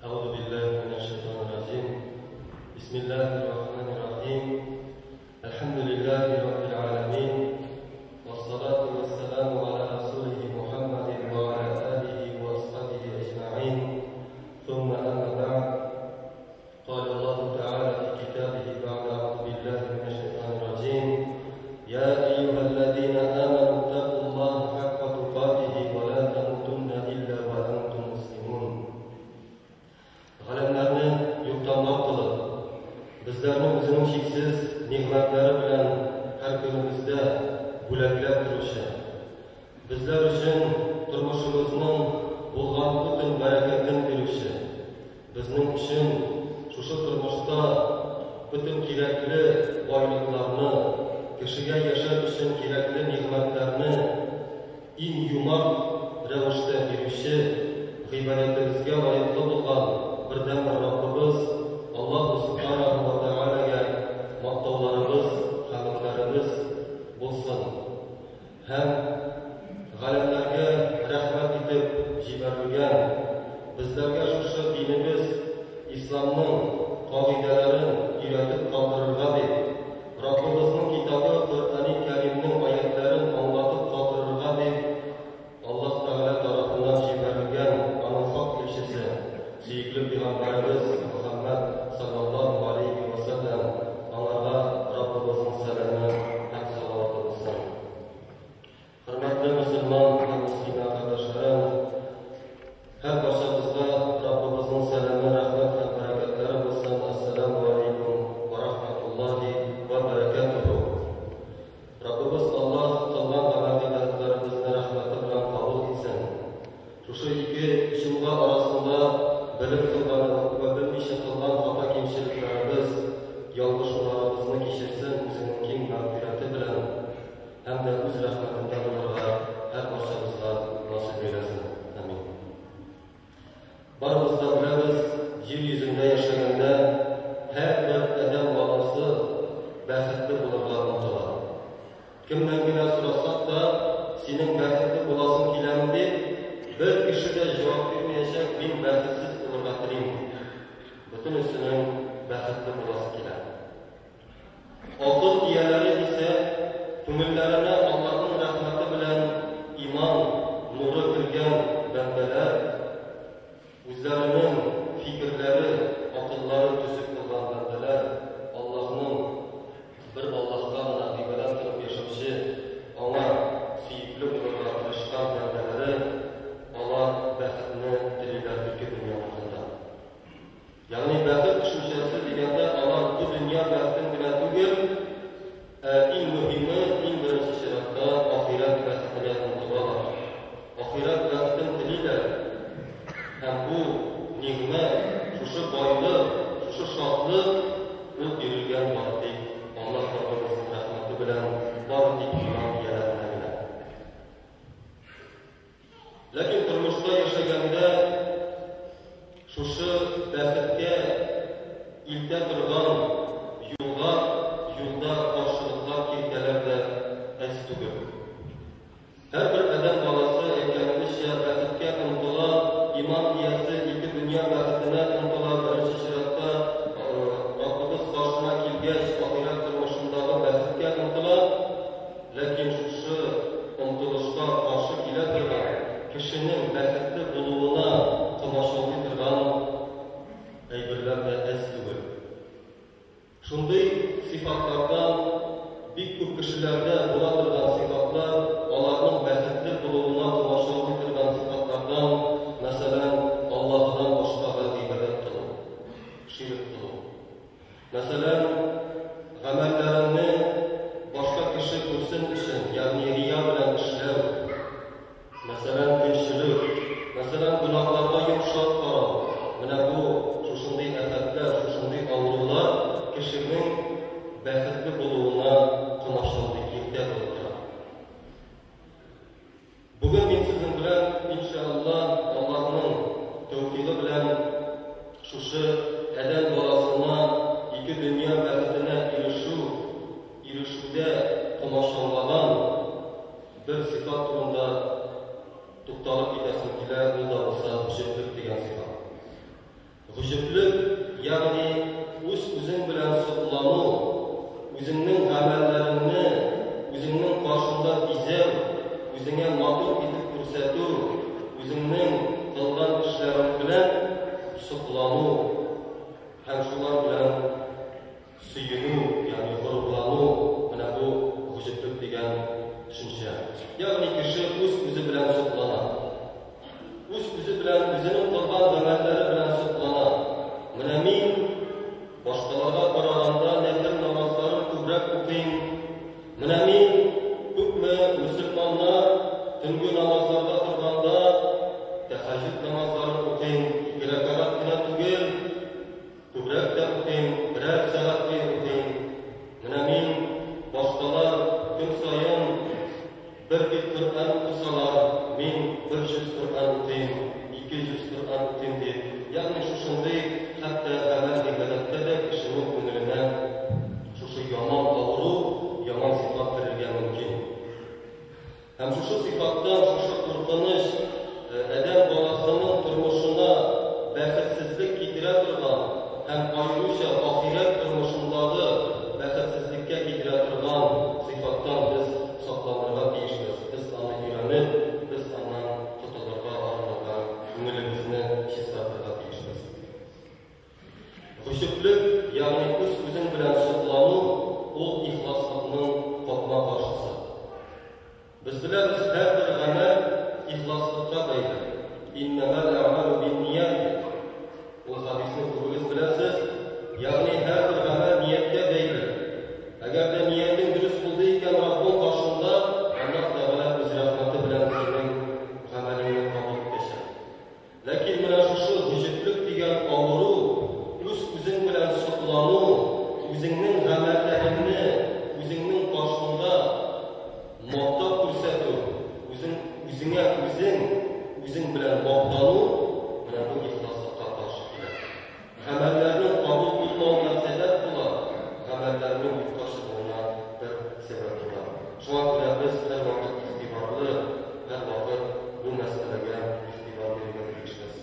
أعوذ بالله من الشيطان الرجيم. بسم الله الرحمن الرحيم. الحمد لله رب العالمين، والصلاة والسلام على رسوله محمد وعلى آله وأصحابه أجمعين. ثم أما بعد، قال الله تعالى في كتابه بعد أعوذ بالله من الشيطان الرجيم: يا أيها الذين آمنوا اتقوا الله حق تقاته ولا تموتن إلا وأنتم مسلمون. Галәмнәрне юктан бар кылып, безләрне үзенең чиксез нигъмәтләре белән һәр көнебездә бүләкләп торучы, безләр өчен тормышыбызның булган бөтен бәрәкәтен бирүче, безнең өчен шушы тормышта бөтен кирәкле байлыкларны, кешегә яшәр өчен кирәкле нигъмәтләрне иң юмарт рәвештә бирүче, гыйбадәтебезгә лаеклы булган бердәнбер Раббыбыз Аллаһу Субханаһу ва Тәгаләгә мактауларыбыз, хәмдләребез булсын. Һәм галәмнәргә рәхмәт итеп җибәрелгән, безләргә шушы динебез Исламның кагыйдәләрен өйрәтеп калдырырга дип, Раббыбызның китабы Коръәни Кәримнең аятларын аңлатып калдырырга дип, Аллаһ Тәгалә тарафыннан җибәрелгән аның хак илчесе, сөекле пәйгамбәребез Мөхәммәд саллаллаһу алейхи ва сәлләм, аңарга Раббыбызның сәламе һәм салаваты булсын. Хөрмәтле мөселман һәм мөслимә кардәшләрем, һәр барчабызга Раббыбызның сәламе, рәхмәт һәм бәрәкәтләре булсын. Ассаламу алейкум ва рахматуллахи ва баракатуху. Раббыбыз Аллаһ кылган гамәл-гыйбадәтләребезне рәхмәте белән кабул итсен. Шушы ике җомга арасында белеп кылган вә белмичә кылган хата кимчелекләребез, ялгышуларыбызны кичерсен үзенең киң мәгъфирәте белән һәм дә үз рәхмәтендә булырга һәр барчабызга насыйп әйләсен. Амин. Барыбыз да беләбез, җир йөзендә яшәгәндә һәрбер адәм баласы бәхетле булырга омтыла. Кемнән генә сорасак та, синең бәхетле буласың киләме дип, бер кеше дә җавап бирмәячәк, мин бәхетсез булырга телим дип. Бөтенесенең бәхетле буласы килә. Акыл ияләре исә күңелләренә Аллаһның рәхмәте белән иман нуры кергән бәндәләр, үзләренең фикерләре, акыллары төзек булган бәндәләр, Аллаһның бер Аллаһка гына гыйбадәт кылып яшәүче, аңа сөекле булырга тырышкан бәндәләре, алар бәхетне телиләр ике дөньяныкында. Ягъни бәхет төшенчәсе дигәндә алар бу дөнья бәхетен генә түгел, ә иң мөһиме, иң беренче чиратта ахирәт бәхетенә омтылалар. Ахирәт бәхетен телиләр. Һәм бу нигъмәт, шушы байлык, шушы шатлык ул бирелгән бары тик Аллаһ Раббыбызның рәхмәте белән бары тик иман ияләренә генә. Ләкин тормышта яшәгәндә шушы бәхеткә илтә торган юлга, юлда каршылыклар, киртәләр дә әз түгел. Һәрбер адәм баласы, әйткәнебезчә, бәхеткә омтыла, иман иясе ике дөнья бәхетенә омтыла, беренче чиратта Раббыбыз каршына килгәч, ахирәт тормышындагы бәхеткә омтыла, ләкин шушы омтылышка каршы килә торган, кешенең бәхетле булуына комачаулый торган әйберләр дә әз түгел. Шундый сыйфатлардан бик күп кешеләрдә була торган сыйфатлар, аларның бәхетле булуына комачаулый торган сыйфатлардан, мәсәлән, Аллаһыдан башкага гыйбадәт кылу, ширк кылу. Мәсәлән, гамәлләреңне башка кеше күрсен өчен, ягъни рия белән эшләү. Мәсәлән, көнчелек. соклану һәм шулар белән сөенү, ягъни горурлану, менә бу гаҗәплек дигән төшенчә. Ягъни кеше үз-үзе белән соклана. Үз-үзе белән, үзенең кылган гамәлләре белән соклана. Менә мин башкаларга караганда нәфил намазларын күбрәк укыйм. Менә мин күпме мөселманнар төнге намазларда торганда тәһәҗҗүд намазларын укыйм, ике рәкәгать кенә түгел, күбрәк тә укыйм, берәр сәгать буе укыйм. Менә мин башкалар көн саен бер бит Коръән укысалар, мин бер җүз Коръән укыйм, ике җүз Коръән укыйм дип, ягъни шушындый хәтта гамәл-гыйбадәттә дә кешенең күңеленә шушы яман авыру, яман сыйфат керергә мөмкин. Һәм шушы сыйфаттан, шушы куркыныч адәм баласының тормышына бәхетсезлек китерә торган һәм аеруча ахирәт тормышындагы бәхетсезлеккә китерә торган сыйфаттан без сакланырга тиешбез. Без аны өйрәнеп, без аннан котылырга, арынырга, күңелебезне чистартырга тиешбез. Гаҗәплек, ягъни үз-үзең белән соклану, ул ихласлыкның капма-каршысы. Без беләбез, һәрбер гамәл ихласлыкка бәйле. Иннәмәл әгъмалу бинният. Ул хәдисне күбегез беләсез. Ягъни һәрбер гамәл нияткә бәйле. Әгәр дә ниятең дөрес булды икән, Раббың каршында Аллаһ Тәгалә үз рәхмәте белән синең гамәлеңне кабул итәчәк. Ләкин менә шушы гаҗәплек дигән авыру, үз-үзең белән соклану, үзеңнең гамәлләреңне үзеңнең каршыңда мактап күрсәтү, үзең үзеңә үзең үзең белән мактану, менә бу ихласлыкка каршы килә. Гамәлләрнең кабул булмавына сәбәп була, гамәлләрнең юкка чыгуына бер сәбәп була. Шуңа күрә без һәрвакыт игътибарлы, һәрвакыт бу мәсьәләгә игътибар бирергә тиешбез.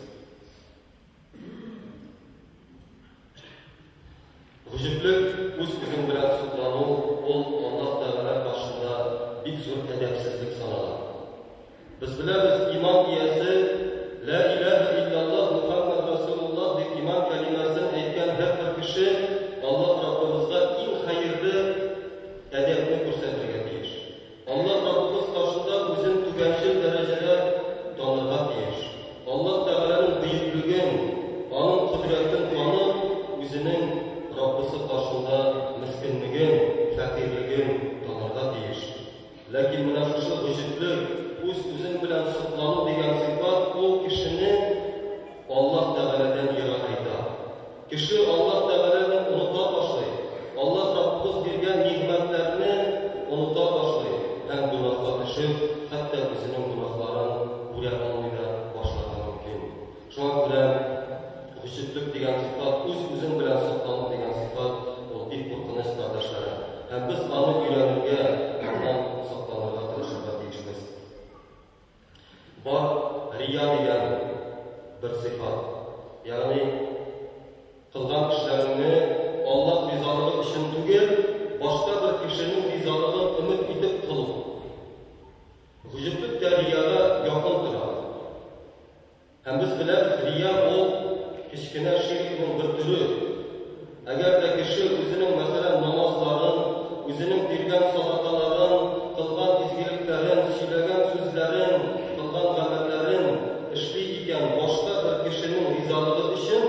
Гаҗәплек, үз-үзең белән соклану, ул Аллаһ Тәгалә каршында бик зур әдәпсезлек санала. Без беләбез, иман иясе Лә иләһә илляллаһ Мухәммәд Расулуллаһ дип иман кәлимәсен әйткән һәрбер кеше Аллаһ Раббыбызга иң хәерле әдәпне күрсәтергә тиеш. Аллаһ Раббыбыз каршында үзен түбәнчел дәрәҗәдә танырга тиеш. Аллаһ Тәгаләнең бөеклеген, аның кодрәтен танып, үзенең Раббысы каршында мескенлеген, фәкыйрьлеген танырга тиеш. Ләкин менә шушы гаҗәплек, үз-үзең белән соклану дигән сыйфат ул кешене Аллаһ Тәгаләдән ерагайта. Кеше Аллаһ Тәгаләне оныта башлый, Аллаһ Раббыбыз биргән нигъмәтләрне оныта башлый һәм гөнаһка төшеп, хәтта үзенең гөнаһларын күрә алмый да башларга мөмкин. Шуңа күрә гаҗәплек дигән сыйфат, үз-үзең белән соклану дигән сыйфат, ул бик куркыныч, кардәшләрем. Һәм без аны өйрәнергә, аннан сакланырга тырышырга тиешбез. Бар рия дигән бер сыйфат. Ягъни кылган эшләреңне Аллаһ ризалыгы өчен түгел, башка бер кешенең ризалыгын өмет итеп кылу. Гаҗәплек тә рияга якын тора. Һәм без беләбез, рия ул кечкенә ширкнең бер төре. Әгәр дә кеше үзенең, мәсәлән, намазларын, үзенең биргән садакаларын, кылган изгелекләрен, сөйләгән сүзләрен, кылган гамәлләрен эшли икән башка бер кешенең ризалыгы өчен,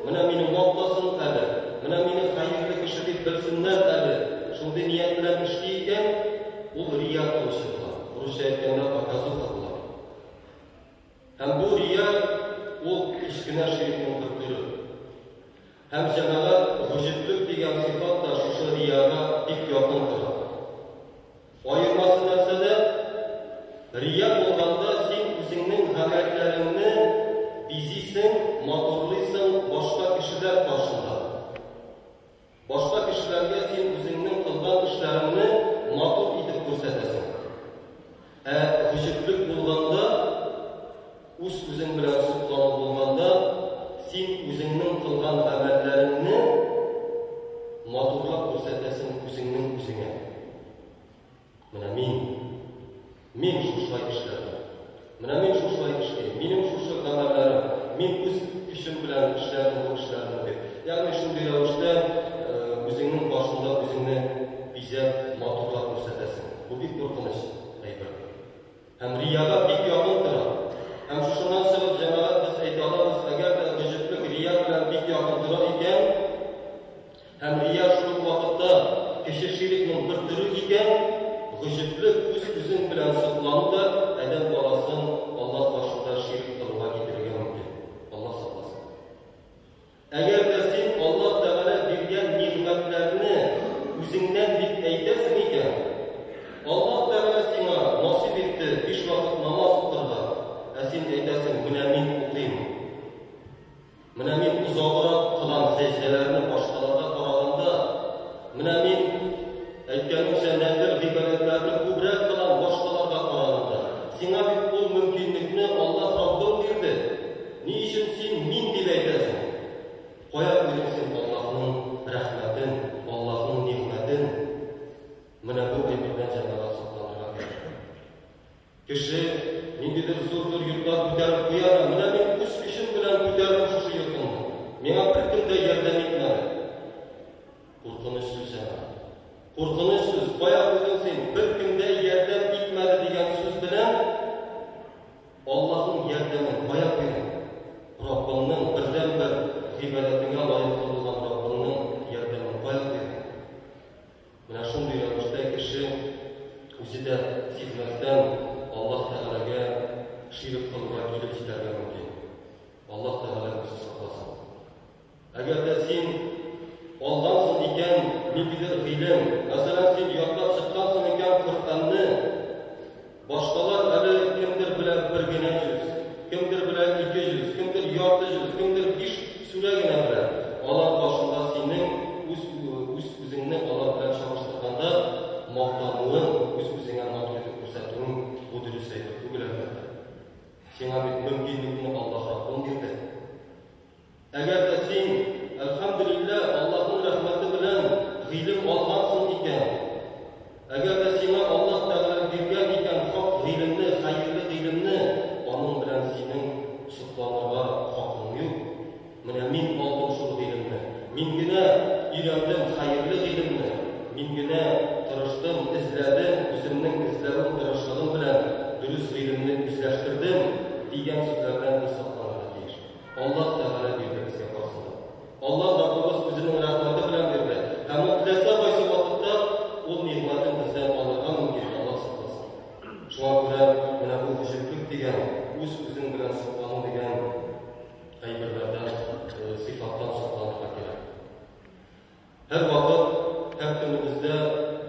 менә мине мактасын әле, менә мине хәерле кеше дип белсеннәр әле, шундый ният белән эшли икән, ул рия кылучы була. Русча әйткәндә, показуха була. Һәм бу рия ул кечкенә ширкнең бер төре. Һәм җәмәгать гаҗәплек дигән сыйфат та шушы рияга бик якын тора. Аермасы нәрсәдә? Рия булганда син үзеңнең гамәлләреңне бизисең, матурлыйсың башка кешеләр каршында. Башка кешеләргә син үзеңнең кылган эшләреңне матур итеп күрсәтәсең. Ә гаҗәплек булганда, үз-үзең белән соклану булганда, син үзеңнең кылган гамәлләреңне матурлап күрсәтәсең үзеңнең үзеңә. Менә мин, мин шушылай эшләдем. Менә мин шушылай эшлим. Минем шушы гамәлләрем, мин үз көчем көчем белән эшләдем бу эшләрне дип. Ягъни шундый рәвештә үзеңнең башында үзеңне бизәп, матурлап күрсәтәсең. Бу бик куркыныч әйбер. Һәм рияга бик якын тора. Һәм шушыннан чыгып, җәмәгать, без әйтә алабыз, әгәр дә гаҗәплек рия белән бик якын тора икән, һәм рия шул ук вакытта кече ширкнең бер төре икән, гаҗәплек үз-үзең белән соклану да адәм баласын Аллаһ каршында ширк кылуга китерергә мөмкин. Аллаһ сакласын. Әгәр дә син Аллаһ Тәгалә биргән нигъмәтләрне үзеңнән дип әйтәсең икән, Аллаһ Тәгалә сиңа насыйп итте биш вакыт намаз укырга, ә син әйтәсең, менә мин укыйм. Менә мин озаграк кылам сәҗдәләрне башкаларга караганда. Менә мин, әйткәнемчә, нәзер гыйбадәтләрне күбрәк кылам башкаларга караганда. Сиңа бит ул мөмкинлекне Аллаһ Раббың бирде. Ни өчен син мин дип әйтәсең? Кая куйдың син Аллаһның рәхмәтен, Аллаһның нигъмәтен? Менә бу әйбердән җәмәгать сакланырга кирәк. Кеше ниндидер зур-зур йортлар күтәреп куя да, менә мин үз көчем белән күтәрдем шушы йортымны. Миңа беркем дә ярдәм итмәде. Куркыныч сүз, җәмәгать. Куркыныч сүз. Кая куйдың син? Беркем дә ярдәм итмәде дигән сүз белән Аллаһның ярдәмен кая куйдың? Раббыңның бердәнбер гыйбадәтеңә лаеклы булган Раббыңның ярдәмен кая куйдың? Менә шундый рәвештә кеше үзе дә сизмәстән Аллаһ Тәгаләгә ширк кылуга килеп җитәргә мөмкин. Аллаһ Тәгалә үзе сакласын. Әгәр дә син алгансың икән ниндидер гыйлем, мәсәлән, син ятлап чыккансың икән Коръәнне, башкалар әле кемдер белә бер генә җүз, кемдер белә ике җүз, кемдер ярты җүз, кемдер биш сүрә генә белә. Алар каршында синең үз үз үзеңне алар белән чагыштырганда мактануың, үз-үзеңә матур итеп күрсәтүең бу дөрес әйбер түгел, әлбәттә. Сиңа бит мөмкинлекне Аллаһ Раббың бирде. Әгәр дә син, әлхәмдүлилләһ, Аллаһның рәхмәте белән гыйлем алгансың икән, әгәр дә сиңа Аллаһ Тәгалә биргән икән хак гыйлемне, хәерле гыйлемне, аның белән синең сокланырга хакың юк. Менә мин алдым шул гыйлемне, мин генә өйрәндем хәерле гыйлемне, мин генә тырыштым, эзләдем, үземнең эзләвем, тырышлыгым белән дөрес гыйлемне үзләштердем, дигән сүзләрдән без сакланырга тиеш. Аллаһ Тәгалә бирде безгә барысын да. Аллаһ Раббыбыз үзенең рәхмәте белән бирде. Һәм ул теләсә кайсы вакытта ул нигъмәтен бездән алырга мөмкин, Аллаһ сакласын. Шуңа күрә менә бу гаҗәплек дигән, үз-үзең белән соклану дигән әйберләрдән, сыйфаттан сакланырга кирәк. Һәрвакыт, һәр көнебездә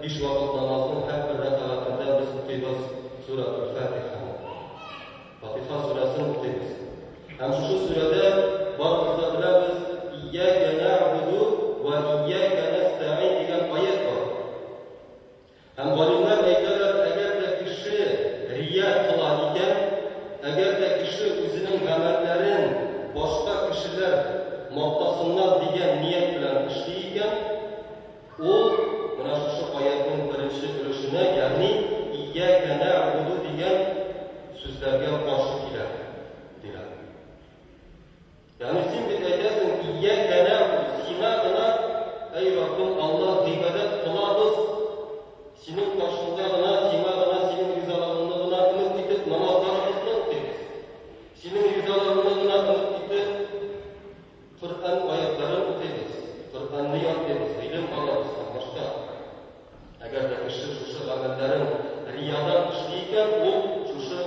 биш вакыт намазның һәрбер рәкәгатендә без укыйбыз Сүрәтул-Фатиханы. Фатиха сүрәсен укыйбыз. Һәм шушы сүрәдә барыбыз да беләбез, Ияка нәгъбуду вә ияка нәстәгыйн дигән аять бар. Һәм галимнәр әйтәләр, әгәр дә кеше рия кыла икән, әгәр дә кеше үзенең гамәлләрен башка кешеләр мактасыннар дигән ният белән эшли икән, ул менә шушы аятьнең беренче өлешенә, ягъни Ияка нәгъбуду дигән сүзләргә каршы килә, диләр. Ягъни син бит әйтәсең, Ияка нәгъбуду, сиңа гына, әй Раббым Аллаһ, гыйбадәт кылабыз, синең каршыңда гына, сиңа гына, синең ризалыгыңны гына өмет итеп намазларыбызны укыйбыз. Синең ризалыгыңны гына өмет итеп Коръән аятларын укыйбыз, Коръәнне ятлыйбыз, гыйлем алабыз һәм башка. Әгәр дә кеше шушы гамәлләрен риядан эшли икән, ул шушы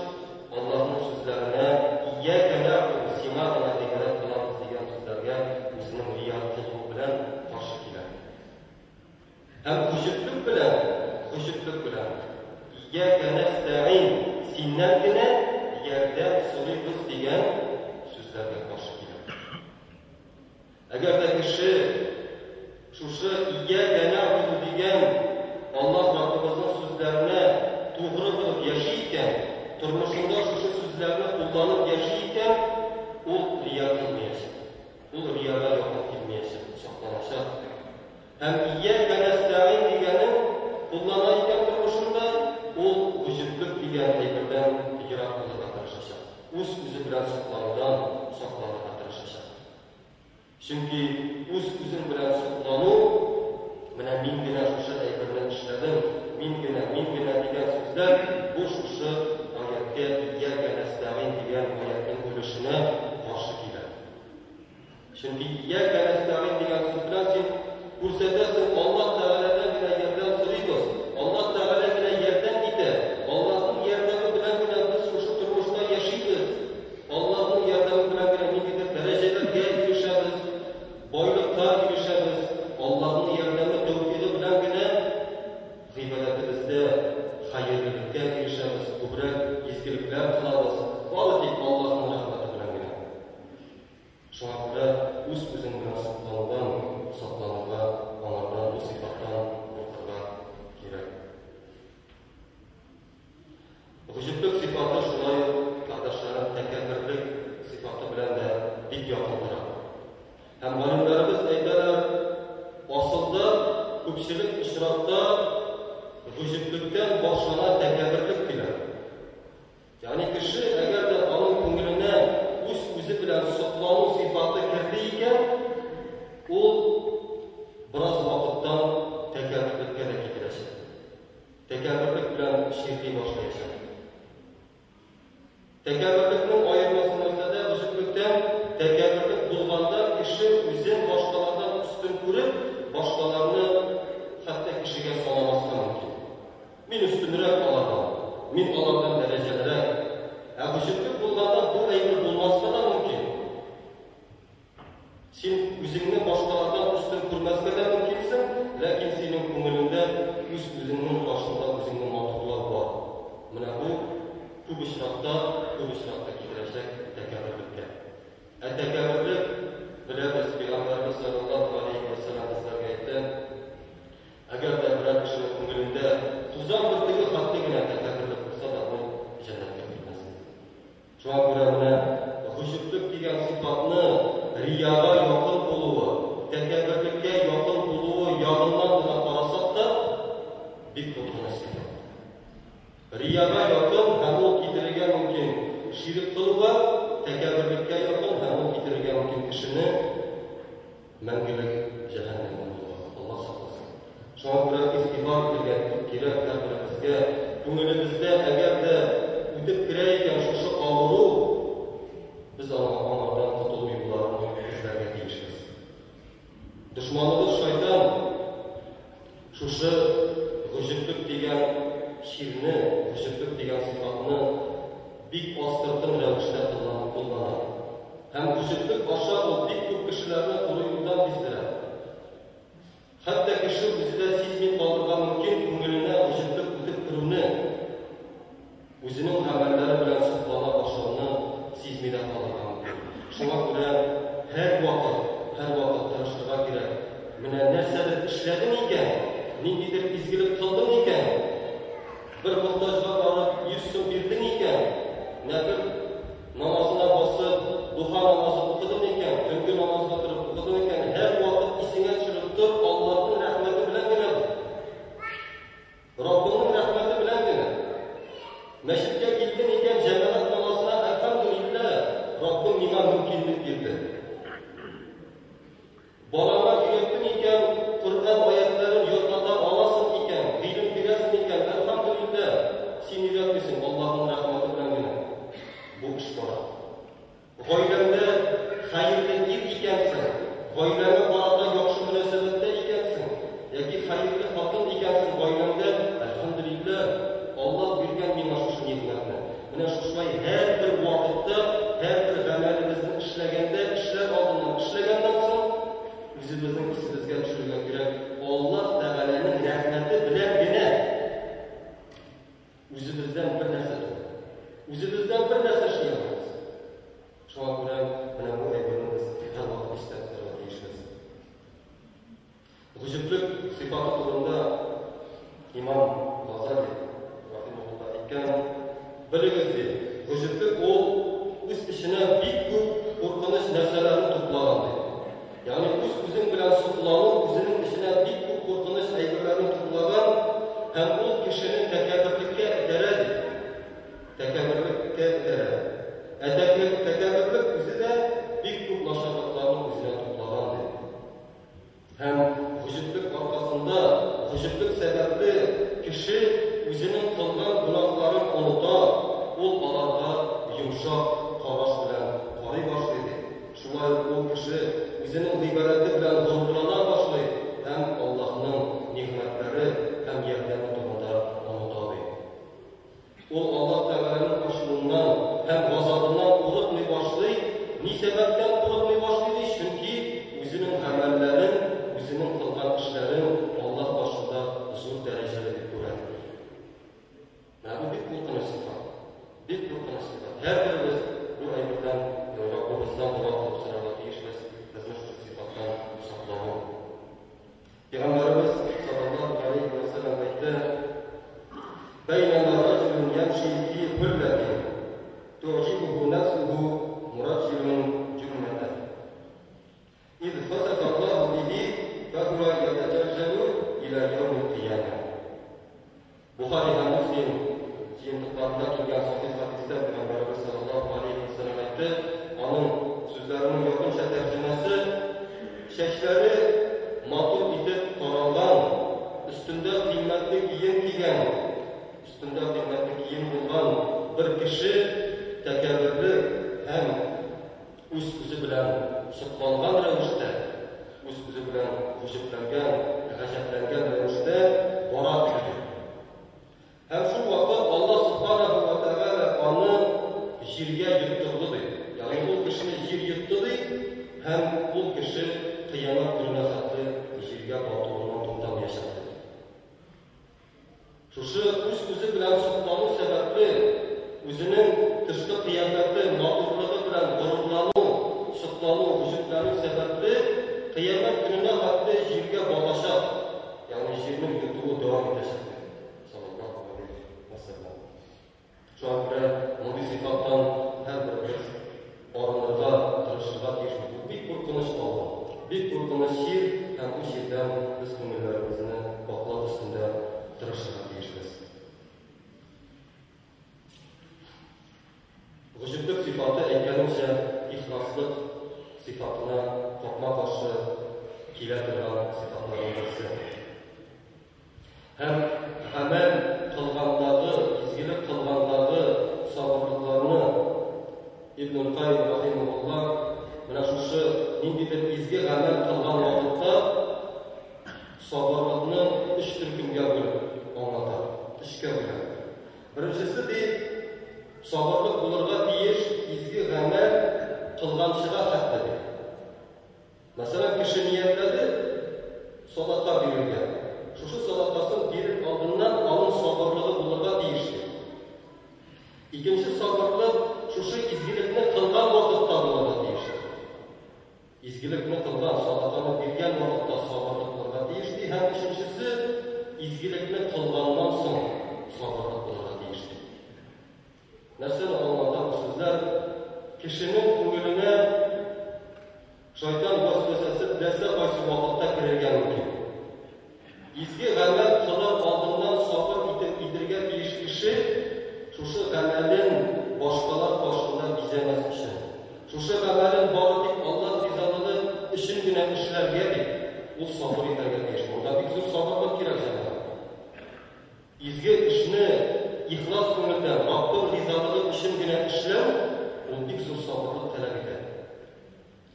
Аллаһның сүзләренә, Ияка нәгъбуду, сиңа гына гыйбадәт кылабыз дигән сүзләргә үзенең рия кылуы белән каршы килә. Һәм хөҗетлек белән, хөҗетлек белән, Ияка нәстәгыйн, синнән генә ярдәм сорыйбыз дигән сүзләргә каршы килә. Әгәр дә кеше шушы Ияка нәгъбуду дигән Аллаһ Раббыбызның сүзләренә тугры булып яши икән, тормышында шушы сүзләрне кулланып яши икән, ул рия кылмаячак. Ул рияга якын килмәячәк, сакланачак. Һәм Ияка нәстәгыйн дигәнен куллана икән тормышында, ул гаҗәплек дигән әйбердән ерак булырга тырышачак. Үз-үзе белән сокланудан сакланырга тырышачак. Чөнки үз-үзең белән соклану, менә мин генә шушы әйберне эшләдем, мин генә, мин генә дигән сүзләр бу шушы аятькә Ияка нәстәгыйн дигән аятьнең өлешенә каршы килә. Чөнки Ияка нәстәгыйн дигән сүз белән син күрсәтәсең, Аллаһ Тәгаләдән генә ярдәм сорыйбыз, Аллаһ Тәгалә генә ярдәм итә, Аллаһның ярдәме белән генә без шушы тормышта яшибез. Аллаһның ярдәме белән генә ниндидер дәрәҗәләргә ирешәбез, байлыкка ирешәбез. Аллаһның ярдәме, тәүфигы белән генә гыйбадәтебездә хәерлелеккә ирешәбез, күбрәк изгелекләр кылабыз, бары тик Аллаһның рәхмәте белән генә. Шуңа күрә үз-үзең белән сокланудан сакланырга, аңардан, бу сыйфаттан куркырга кирәк. Гаҗәплек сыйфаты шулай ук кардәшләрем тәкәбберлек сыйфаты белән дә бик якын тора. Һәм галимнәребез әйтәләр, асылда күпчелек очракта гаҗәплектән башлана тәкәбберлек диләр. Ягъни кеше, әгәр дә аның күңеленә үз-үзе белән соклану сыйфаты керде икән, ул бераз вакыттан тәкәбберлеккә дә китерәчәк. Тәкәбберлек белән чирли башлаячак. Тәкәбберлекнең аермасы нәрсәдә? Бөҗеклектән тәкәбберлек булганда кеше үзен башкалардан өстен күреп, башкаларны хәтта кешегә санамаска мөмкин. Мин өстенрәк алардан, мин алардан дәрәҗәлерәк. Ә бөҗеклек булганда бу әйбер булмаска да мөмкин. Син үзеңне башкалардан өстен күрмәскә дә мөмкинсең, ләкин синең күңелеңдә үз-үзеңнең каршында үзеңне матурлау бар. Менә бу күп очракта, күп очракта китерәчәк тәкәбберлеккә. Ә тәкәбберлек, беләбез, пәйгамбәребез салләллаһу галәйһи вә сәлләм безләргә әйтте, әгәр дә берәр кешенең күңелендә тузан бөртеге хәтле генә тәкәбберлек булса да, ул җәннәткә кермәс. Шуңа күрә менә гаҗиплек дигән сыйфатны рияга якын булуы, тәкәбберлеккә якын булуы ягыннан гына карасак та, бик куркыныч сыйфат. Рияга якын һәм ул китерергә мөмкин ширек кылуга, тәкәбберлеккә якын һәм ул китерергә мөмкин кешене мәңгелек җәһәннәмдә булуга. Аллаһ сакласын. Шуңа күрә игътибар итергә кирәк һәрберебезгә. Күңелебездә әгәр дә үтеп керә икән шушы авыру, без аңа аңардан котылу юлларын эзләргә тиешбез. Дошманыбыз шайтан шушы гаҗәплек дигән чирне, гаҗәплек дигән сыйфатны бик астыртын рәвештә куллана. Һәм гаҗәплек аша ул бик күп кешеләрне туры юлдан биздерә. Хәтта кеше үзе дә сизми калырга мөмкин күңеленә гаҗәплек үтеп керүне, үзенең гамәлләре белән соклана башлауны сизми дә калырга мөмкин. Шуңа күрә һәрвакыт, һәрвакыт тырышырга кирәк. Менә нәрсәдер эшләдең икән, ниндидер изгелек кылдың икән, бер мохтаҗга барып 100 сум бирдең икән, нәфел намазына басып, духа намазы укыдың икән, төнге намазга торып укыдың икән, һәрвакыт исеңә төшереп тор, Аллаһның рәхмәте белән генә бу. Раббыңның рәхмәте белән генә. Мәчеткә килдең икән, җәмәгать намазына, әлхәмдүлилләһ, Раббым миңа мөмкинлек бирде. Балаңа өйрәттең икән, Коръән аятларын ятлата аласың икән, гыйлем бирәсең икән, әлхәмдүлилләһ, син өйрәтмисең, Аллаһның рәхмәте белән генә бу эш бара. Гаиләңдә хәерле ир икәнсең, гаиләңә карата яхшы мөнәсәбәттә икәнсең, яки хәерле хатын икәнсең гаиләңдә, әлхәмдүлилләһ, Аллаһ биргән миңа шушы нигъмәтне. Менә шушылай һәрбер вакытта, һәрбер гамәлебезне эшләгәндә, эшләр алдыннан, эшләгәннән соң, үзебезнең исебезгә төшерергә кирәк, Аллаһ Тәгаләнең рәхмәте белән генә үзебездән бер нәрсә түгел. Үзебездән бер нәрсә эшли алмыйбыз. Шуңа күрә менә бу әйберне без һәрвакыт истә тотарга тиешбез. Гаҗәплек сыйфаты турында имам Газали рахимаһулла әйткән, белегез ди, гаҗәплек ул үз эченә бик күп куркыныч нәрсәләрне туплаган ди. Ягъни үз-үзең белән соклану шулай ук ул кеше үзенең гыйбадәте белән горурлана башлый һәм Аллаһның нигъмәтләре һәм ярдәме турында оныта, ди. Ул Аллаһ Тәгаләнең ачуыннан һәм газабыннан курыкмый башлый. Ни сәбәптән курыкмый башлый, ди? Чөнки үзенең гамәлләрен, үзенең кылган эшләрен Аллаһ каршында зур дәрәҗәле дип күрә. Менә бу бик куркыныч сыйфат. Бик куркыныч сыйфат. Һәрберебез бу әйбердән Раббыбыздан дога кылып сорарга тиешбез, безне шушы сыйфаттан саклавын. Пәйгамбәребез саллаллаһу алейһи вә сәлләм әйтте: "Бәйнәмә раҗулун ямши фи хуллатин ту'җибуху нафсуху мураҗҗилун җумматah. Из хасафа Аллаһу бихи фахуа ятаҗалҗалу иля яумил кыямә." Бухари һәм Муслим җыентыкларында килгән сахих хәдистә Пәйгамбәребез саллаллаһу алейһи вә сәлләм әйтте, аның сүзләренең якынча тәрҗемәсе, Чәчләре матур итеп таралган, өстендә кыйммәтле кием кигән, өстендә кыйммәтле кием булган бер кеше тәкәбберлек һәм үз-үзе белән сокланган рәвештә, үз-үзе белән гаҗәпләнгән, гаҗәпләнгән рәвештә бара иде. Һәм шул вакыт Аллаһ Субханаһу ва Тәгалә аны җиргә йоттырды, ди. Ягъни ул кешене җир йотты, ди, һәм ул кеше кыямәт көненә хәтле җиргә батуыннан туктамаячак, ди. Шушы үз-үзе белән соклану сәбәпле, үзенең тышкы кыяфәте, матурлыгы белән горурлану, соклану, гаҗәпләнү сәбәпле, кыямәт көненә хәтле җиргә батачак, ягъни җирнең йотуы дәвам итәчәк, диде, саллаллаһу галәйһи вә сәлләм. Шуңа күрә мондый сыйфаттан һәрберебез арынырга тырышырга тиешбез. Бу бик куркыныч авыру, бик куркыныч чир һәм бу чирдән без күңелләребезне пакълау өстендә тырышырга тиешбез. Гаҗәплек сыйфаты, әйткәнемчә, ихласлык сыйфатына капма-каршы килә торган сыйфатларның берсе. Һәм гамәл кылгандагы, изгелек кылгандагы сабырлыкларны Ибнул Кайим рахимаһулла менә шушы ниндидер изге гамәл кылган вакытта сабырлыкны өч төркемгә бүлеп аңлата, өчкә бүлә. Беренчесе ди, сабырлык булырга тиеш изге гамәл кылганчыга хәтле ди. Мәсәлән, кеше ниятләде садака бирергә. Шушы садакасын бирер алдыннан аның сабырлыгы булырга тиеш ди. Икенче сабырлык шушы изгелекне кылган вакытта булырга тиеш ди. Изгелекне кылган, садаканы биргән вакытта сабырлык булырга тиеш ди. Һәм өченчесе, изгелекне кылганнан соң сабырлык булырга тиеш ди. Нәрсәне аңлата бу сүзләр? Кешенең күңеленә шайтан вәсвәсәсе теләсә кайсы вакытта керергә мөмкин. Изге гамәл кылыр алдыннан сабыр итеп итергә тиеш кеше шушы гамәлен башкалар каршында бизәмәс өчен, шушы гамәлен бары тик Аллаһ ризалыгы өчен генә эшләргә дип, ул сабыр итәргә тиеш. Монда бик зур сабырлык кирәк, җәмәгать. Изге эшне ихлас күңелдән, Раббың ризалыгы өчен генә эшләү, ул бик зур сабырлык таләп итә.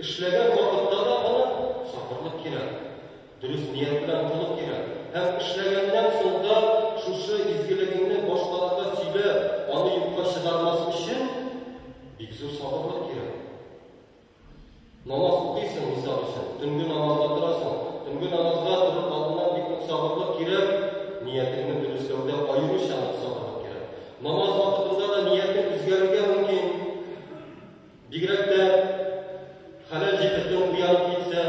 Эшләгән вакытта да аны сабырлык кирәк, дөрес ният белән кылу кирәк. Һәм эшләгәннән соң да шушы изгелегеңне башкаларга сөйләп, аны юкка чыгармас өчен бик зур сабырлык кирәк. Намаз укыйсың, мисал өчен, төнге намазга торасың. Төнге намазга торыр алдыннан бик нык сабырлык кирәк, ниятеңне дөресләүдә аеруча нык сабырлык кирәк. Намаз вакытында да ниятең үзгәрергә мөмкин. Бигрәк тә хәләл җефетең уянып китсә,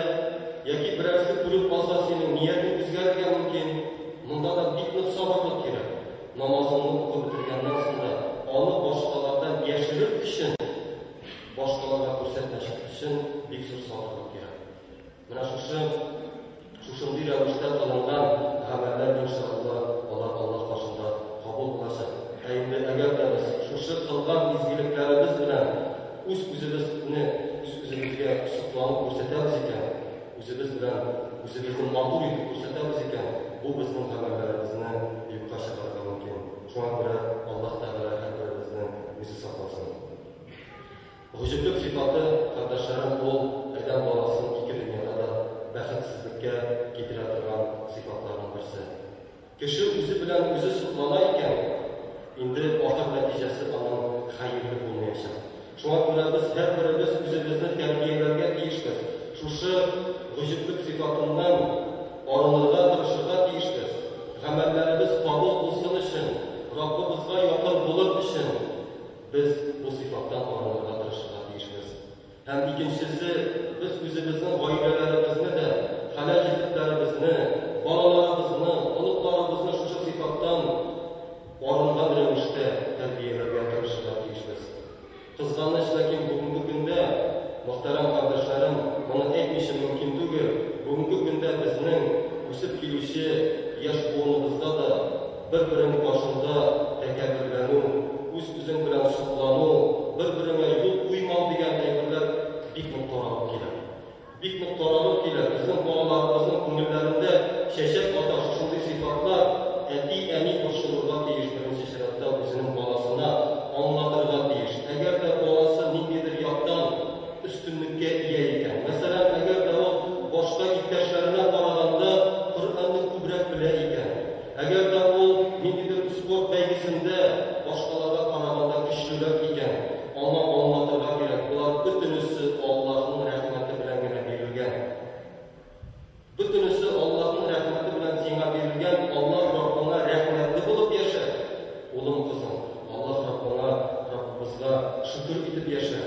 яки берәрсе күреп калса синең ниятең үзгәрергә мөмкин. Монда да бик нык сабырлык кирәк. Намазыңны укып бетергәннән соң да аны башкалардан яшерер өчен Башкаларга күрсәтмәчәк өчен бик зур сабырлык кирәк. Менә шушы шушындый рәвештә кылынган гамәлләр, иншалла, алар Аллаһ каршында кабул булачак. Ә инде әгәр дә без шушы кылган изгелекләребез белән үз-үзебезне үз-үзебезгә сокланып күрсәтәбез икән, үзебез белән үзебезне матур итеп күрсәтәбез икән, бу безнең гамәлләребезне юкка чыгарырга мөмкин. Шуңа күрә Аллаһ Тәгалә һәрберебезне үзе сакласын. Гаҗәплек сыйфаты, кардәшләрем, ул адәм баласын ике дөньяда да бәхетсезлеккә китерә торган сыйфатларның берсе. Кеше үзе белән үзе соклана икән, инде ахыр нәтиҗәсе аның хәерле булмаячак. Шуңа күрә без һәрберебез үзебезне тәрбияләргә тиешбез. Шушы гаҗәплек сыйфатыннан арынырга тырышырга тиешбез. Гамәлләребез кабул булсын өчен, Раббыбызга якын булыр өчен без бу сыйфаттан арынырга тырышырга тиешбез. Һәм икенчесе, без үзебезнең гаиләләребезне дә, хәләл җефетләребезне, балаларыбызны, оныкларыбызны шушы сыйфаттан арынган рәвештә тәрбияләргә тырышырга тиешбез. Кызганыч, ләкин бүгенге көндә, мөхтәрәм кардәшләрем, моны әйтмичә мөмкин түгел, бүгенге көндә безнең үсеп килүче яшь буыныбызда да бер-берең каршында тәкәбберләнү, үз-үзең белән соклану, бер-береңә юл куймау дигән әйберләр бик нык таралып килә. Бик нык таралып килә. Безнең балаларыбызның күңелләрендә чәчәк ата шушындый сыйфатлар. Әти-әни борчылырга тиеш беренче чиратта үзенең баласына, аңлатырга тиеш. Әгәр дә баласы ниндидер яктан өстенлеккә ия икән, мәсәлән, әгәр дә ул башка иптәшләренә караганда Коръәнне күбрәк белә икән, әгәр дә ул ниндидер спорт бәйгесендә башкаларга караганда көчлерәк икән, аңа аңлатырга кирәк, болар бөтенесе Аллаһның рәхмәте белән генә бирелгән. Бөтенесе Аллаһның рәхмәте белән сиңа бирелгән, Аллаһ Раббыңа рәхмәтле булып яшә, улым, кызым. Аллаһ Раббыңа, Раббыбызга шөкер итеп яшә.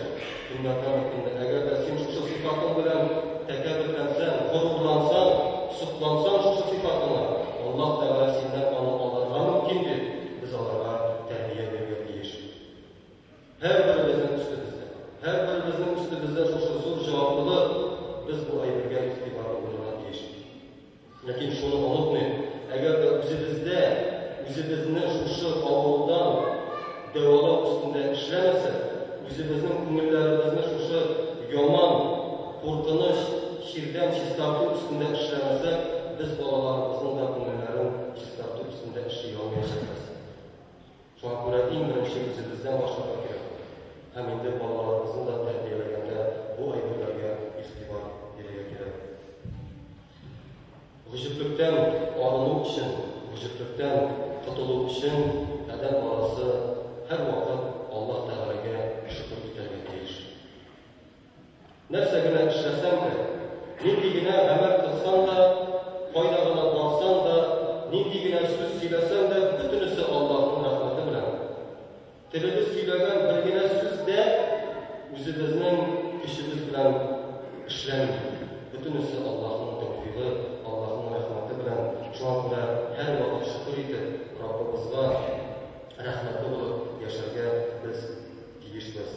Көннәрдән бер көндә, әгәр дә син шушы сыйфатың белән тәкәбберләнсәң, горурлансаң, соклансаң шушы сыйфатыңа, Аллаһ Тәгалә синнән аны алырга мөмкин дип, без аларга тәрбия бирергә тиеш. Һәрберебезнең өстебездә, һәрберебезнең өстебездә шушы зур җаваплылык, без бу әйбергә игътибарлы булырга тиеш. Ләкин шуны онытмыйк, әгәр дә үзебездә, үзебезне шушы авырудан дәвалау өстендә эшләмәсәк, үзебезнең күңелләребезне шушы яман, куркыныч чирдән чистарту өстендә эшләмәсәк, без балаларыбызның да күңелләрен чистарту өстендә эшли алмаячакбыз. Шуңа күрә иң беренче үзебездән башларга кирәк. Һәм инде балаларыбызны да тәрбияләгәндә бу әйберләргә игътибар бирергә кирәк. Гаҗәплектән арыну өчен, гаҗәплектән котылу өчен адәм баласы һәрвакыт Аллаһ Тәгаләгә шөкер итәргә тиеш. Нәрсә генә эшләсәң дә, нинди генә гамәл кылсаң да, кайда гына барсаң да, нинди генә сүз сөйләсәң дә, бөтенесе Аллаһның рәхмәте белән. Телебез сөйләгән бер генә сүз дә үзебезнең көчебез белән эшләнми. Бөтенесе Аллаһның тәүфигы, Аллаһның рәхмәте белән. Шуңа күрә һәрвакыт шөкер итеп, Раббыбызга рәхмәтле булып яшәргә без тиешбез.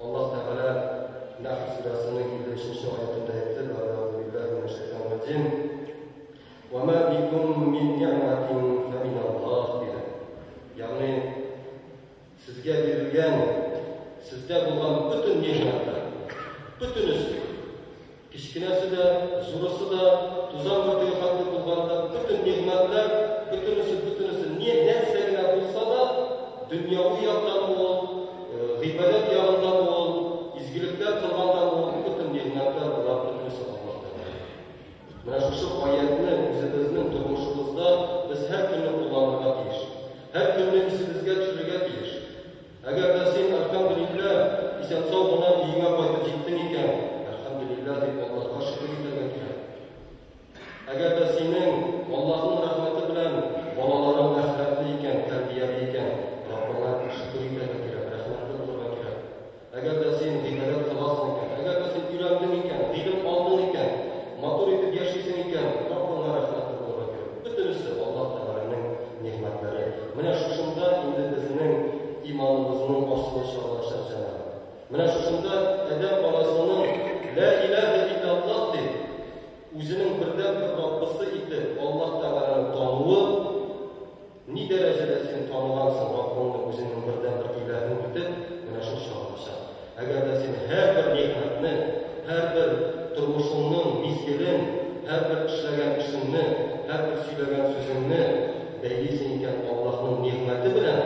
Аллаһ Тәгалә Нәхл сүрәсенең 53 аятында әйтте: "Әгъузу биллаһи минәш шайтанир раҗим. Ва ма бикум мин ни'матин фа мин Аллаһ" диде. Ягъни сезгә бирелгән, сездә булган бөтен нигъмәтләр, бөтенесе, кечкенәсе дә, зурысы да, тузан бөртеге хәтле булган да, бөтен нигъмәтләр, бөтенесе, бөтенесе, не нәрсә генә булса да, дөньяви яктан ул, гыйбадәт ягыннан ул, изгелекләр кылганнан ул, бөтен нигъмәтләр болар бөтенесе Аллаһтан. Менә шушы аятны үзебезнең тормышыбызда без һәр көнне кулланырга тиеш. Һәр көнне исебезгә төшерергә тиеш. Әгәр дә син, әлхәмдүлилләһ, исән-сау гына өеңә кайтып җиттең икән, әлхәмдүлилләһ дип Аллаһка шөкер итәргә кирәк. Әгәр дә синең Аллаһның рәхмәте белән балаларың әхлаклы икән, тәрбияле икән, Раббыңа шөкер итәргә кирәк, рәхмәтле булырга кирәк. Әгәр дә син гыйбадәт кыласың икән, әгәр дә син өйрәндең икән, гыйлем алдың икән, матур итеп яшисең икән, Раббыңа рәхмәтле булырга кирәк. Бөтенесе Аллаһ Тәгаләнең нигъмәтләре. Менә шушында инде безнең иманыбызның асылы чагылачак, җәмәгать. Менә шушында адәм баласының Лә иләһә илляллаһ дип, үзенең бердәнбер Раббысы итеп Аллаһ Тәгаләне тануы, ни дәрәҗәдә син таныгансың Раббыңны үзеңнең бердәнбер иләһең итеп, менә шул чагылачак. Әгәр дә син һәрбер нигъмәтне, һәрбер тормышыңның мизгелен, һәрбер эшләгән эшеңне, һәрбер сөйләгән сүзеңне бәйлисең икән Аллаһның нигъмәте белән,